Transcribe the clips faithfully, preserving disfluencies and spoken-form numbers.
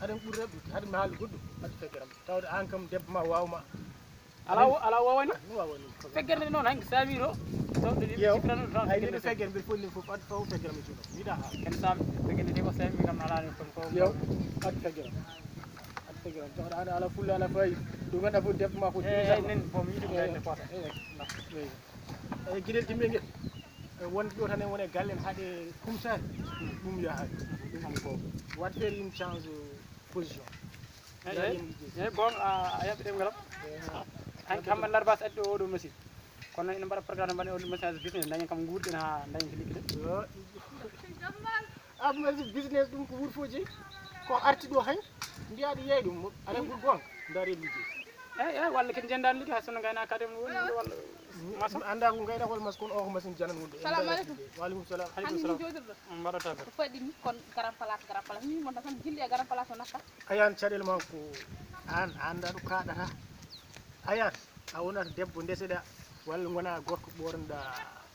Haɗen ɓuri reɓɓude, haɗen mi haala goɗɗum, haɗi feggere am. Tawde aan kam debbo ma waawma. Alaa wo-, alaa wowani. Ɗum waawani ɗum. Feggere nde noon, hanki sami to. Ɗo ɗo Yew. Sikkirano to Ay, feggere nde feggere mbiɗa fof, fof, addi fof feggere mi cuuɗo. Mi yiɗa haala. Ken sami, feggere nde ko sami kam alaa ni kon ko. Yew, addi feggere. Addi feggere. Tawde aan ala fulla, ala fay. Ɗum ganduɗa fof debbo ma ko. Eh, eh, nen, bon, mi yiɗi ko eh, nen fota. Eh, eh, eh. Eh, giɗel timmi ngel. Eh, wonde ɗo tan en woni e galle en haaɗe kumsaari. Ɗum yaha. Ɗum ko. What faire une change position. Eyi, eyi, eyi, bon, a, a yaɓɓi ɗemngal am. Hanki Hammat Larbas addi o oɗo machine. Kono ina mbaɗa programme mbaɗa oɗo machine as business, dañen kam nguurɗen haa dañen ko liggude. Yo. Abmasi business ɗum ko wurfooji ko arti ɗo hay. Mbiyaɗo yeey ɗum, aɗa ɓuri gonga. Ndaari liggey. Eyi, eyi, walla ken njendaani liggey, hay sinno ngaynaaka kadi woni walla maçon. Mi annda ko ngaynaaka walla maçon, kono o ko machine janan wonde. Salamu aleykum. Wa aleykum salam. Hannde min jooɗirɗo. Mbaɗata ko faɗɗi ni kon garan place, garan place. Min mon tan jilli e garan place o nakka. Ayaan caɗeele ma ko aan, aan ɗo kaaɗata. Ayaan, a wonata debbo ndeseɗa, walla ngona gorko ɓoornoɗa.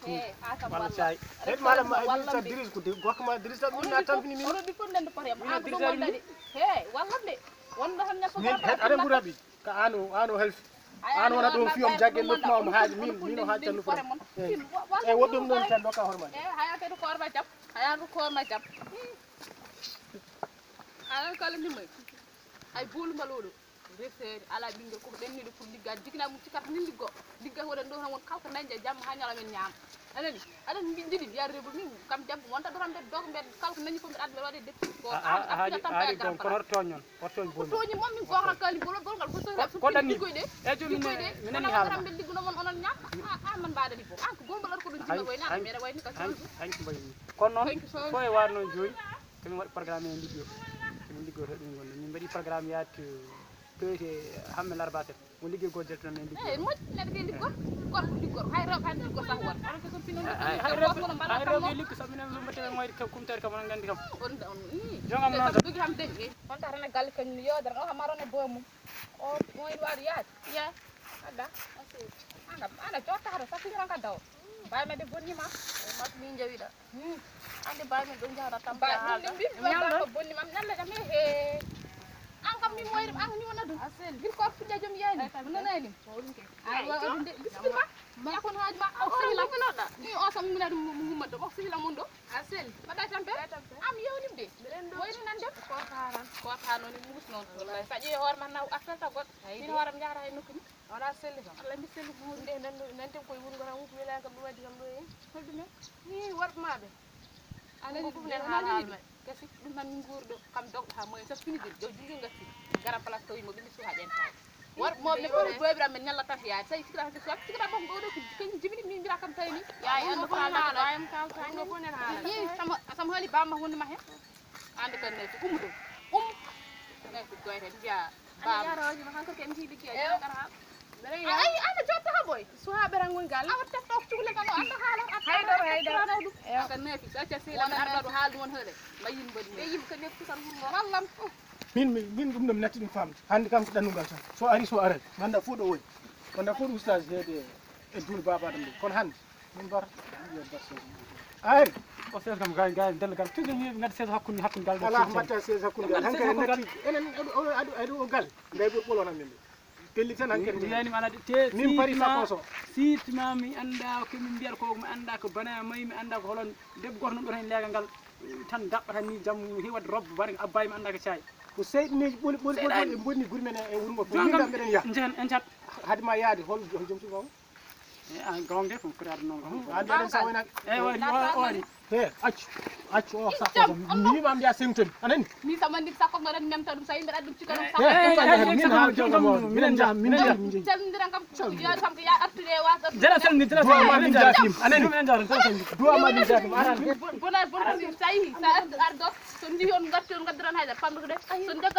Eh, a kam walla walla. Caay. Het mala ma wallam de. Diris ko de, gorko ma diris tan, min na tampini min. Oɗo ɗi fof nden potem. Min an ko dirisa ɗum wallade. He, wallam de. Wonno tan ñakko min, het aɗa ɓura ɓi. Ka aan o, aan o helfi. Aan wona ɗum fiyom jagge nokku ma, omo haaji min, min o haaji tan nufura. Eh, woɗɗum ɗon tan dokka hoore ma. Eh, haya kadi ko orma jam. Haya ko orma jam. Ala kala ndimay. Ay bolu mbaloɗo. Reseede, ala ɓinngel, koko ɓenniɗo pour liggaade. Jigina mum cikata min liggo. Ligga hoɗen ɗo tan won kala ko dañde e jamma haa ñalawma en ñaama. Anani? Aɗa mbi-, jiɗi mbiya rebul min, kam debbo wonta ɗo tan mbed dogo mbed kala ko dañi fof mbeɗa adda mbeɗa waɗe debbo. Ko a, a, an a haali, a haali ɗon, kono hoto tooñ noon, hoto tooñ boni. Tooñi moom min goto kala bol, bol ngal fof ko, ko dañi liggoyde. E joom min, liggoyde. Min nani haala. Mbed ligguno mon onon ñaama. A, a, man mbaɗani fof. An ko bol mbal ko ɗum jiɗo wayna, meɗa wayni ka hanki, hanki mbayni. Kono noon, fof e war noon jooni. Ko min waɗi programme en liggo. Ko min liggoto ɗum wonde. Min mbaɗi programme yaade to, to Hamme Larbaset. Mo liggoy goo jelto men liggo. Eh, moƴƴi, neɗɗo kay liggor. Gorko liggor. Hay rewɓe hannde liggor sax worɓe. Onon ko son pinon. Hay rewɓe, hay rewɓe liggo sax minen so mbatte moyde kam kumtere kam onon nganndi kam. On, on, ii. Jongam noon kam. Dugi ham deñ, eh. On tata na galle kañum yodere. O hamaro ne boomum. O moyde waɗu yaade. Ya. Adda. Anga, ana jotta hara sax fiñoran ka daw. Baay ma de bonni ma. E mak min jawiɗa. Hmm. Ande baay min ɗum jahata tam. Baay ɗum ɗum mbi mi baay ko bonni ma. Nalla jam he. An kam mi moyri an ni wona ɗum. Asel. Gir ko fuɗɗa jom yani. Nanani. Ay wa ɗum de bisimilla. Ma kon haaj ma o sehla. Ni o sam mina ɗum mumma ɗo o sehla mun ɗo. Asel. Mbaɗa tampe. Am yewnim de. Woyri nan dem. Ko taran. Ko taran ni mus non. Wallahi sa ƴeewi hoore ma naw artalta goɗɗo. Min hoore am jahata hay nokku ni. Wala selli kam. Allah mi selli ko huunde. Nde nan nan tan koye wuro ngona wutu wela kam ɗum waddi kam ɗo e holɗume? Ni warɓe maɓe. Anan ko ɗum nen haala haala. Kasi ɗum tan min guurɗo kam dogɗo ha moyen sa fini de do jungo ngati. Gara place tawi mo bini suha ƴen taw. Warɓe mo ne ko boyɓe men ñalla tan yaade. Say sikra ko so sikra bom ɗo ɗo ko jibini min mbira kam tayni. Ya ya no ko haala. Bayam kal tan ko nen haala. Ni sama sama holi bamma hunde ma hen. Ande kan ne ko ummudo. Um. Ne ko goyre biya. Ana yaro ji ma hankar ke mti ligge. Ay ana jotta ha boy. Suha berangun gal. Awa tefto cugule kan anda hala. Haydara haydara. Aka nefi sa ca sila na arba do hal don hore. Bayin badi. Bayin ka nefi kan wurmo. Wallam. Min min min dum dum natti dum famde. Hande kam ko dannugal tan. So ari so aray. Manda fo do woy. Manda fo ustaz hede e dul baba dum. Kon hande. Min bar. Ari. O ses kam gal gal del gal. Toujours mi ngad ses hakkunde hakkunde gal. Ala mbatta ses hakkunde gal. Hankere natti. Enen adu adu gal. Ngay bur bolona min. Pelli tan hankere. Min yani mi ala de te. Min pari sakoso. Sirtima mi anda ko min mbiyata ko mi anda ko bana may mi anda ko holon debbo goto non do tan legal ngal. Tan daɓɓata ni jam heewat robbo bare abbayi mi annda ko caayi. Ko seyɗineeji ɓoli ɓoli ɓoli ɓoli ɓe bonni guri men e wuro ngo fof min kam meɗen yaha. Jehen en cat. Hade ma yaade hol hol jom sugo on? E an gawde ko kuraade non kam. An ɗaɗen sa wona e wari o wari. He accu accu o sakko mi ma mbiya sengtoni anani. Mi sama ndik sakko ngaran memta ɗum sa yimɓe ɗaɗɗum cikano. He min ha jom minen jam minen jam. Calmodiran kam. Jara salmi jara salmi min jara fim anani. Duwa ma min jara fim anani. Bona bona si tawi sa ardo so ndi on ngatti on ngaddiran haydara famɗude so ndega.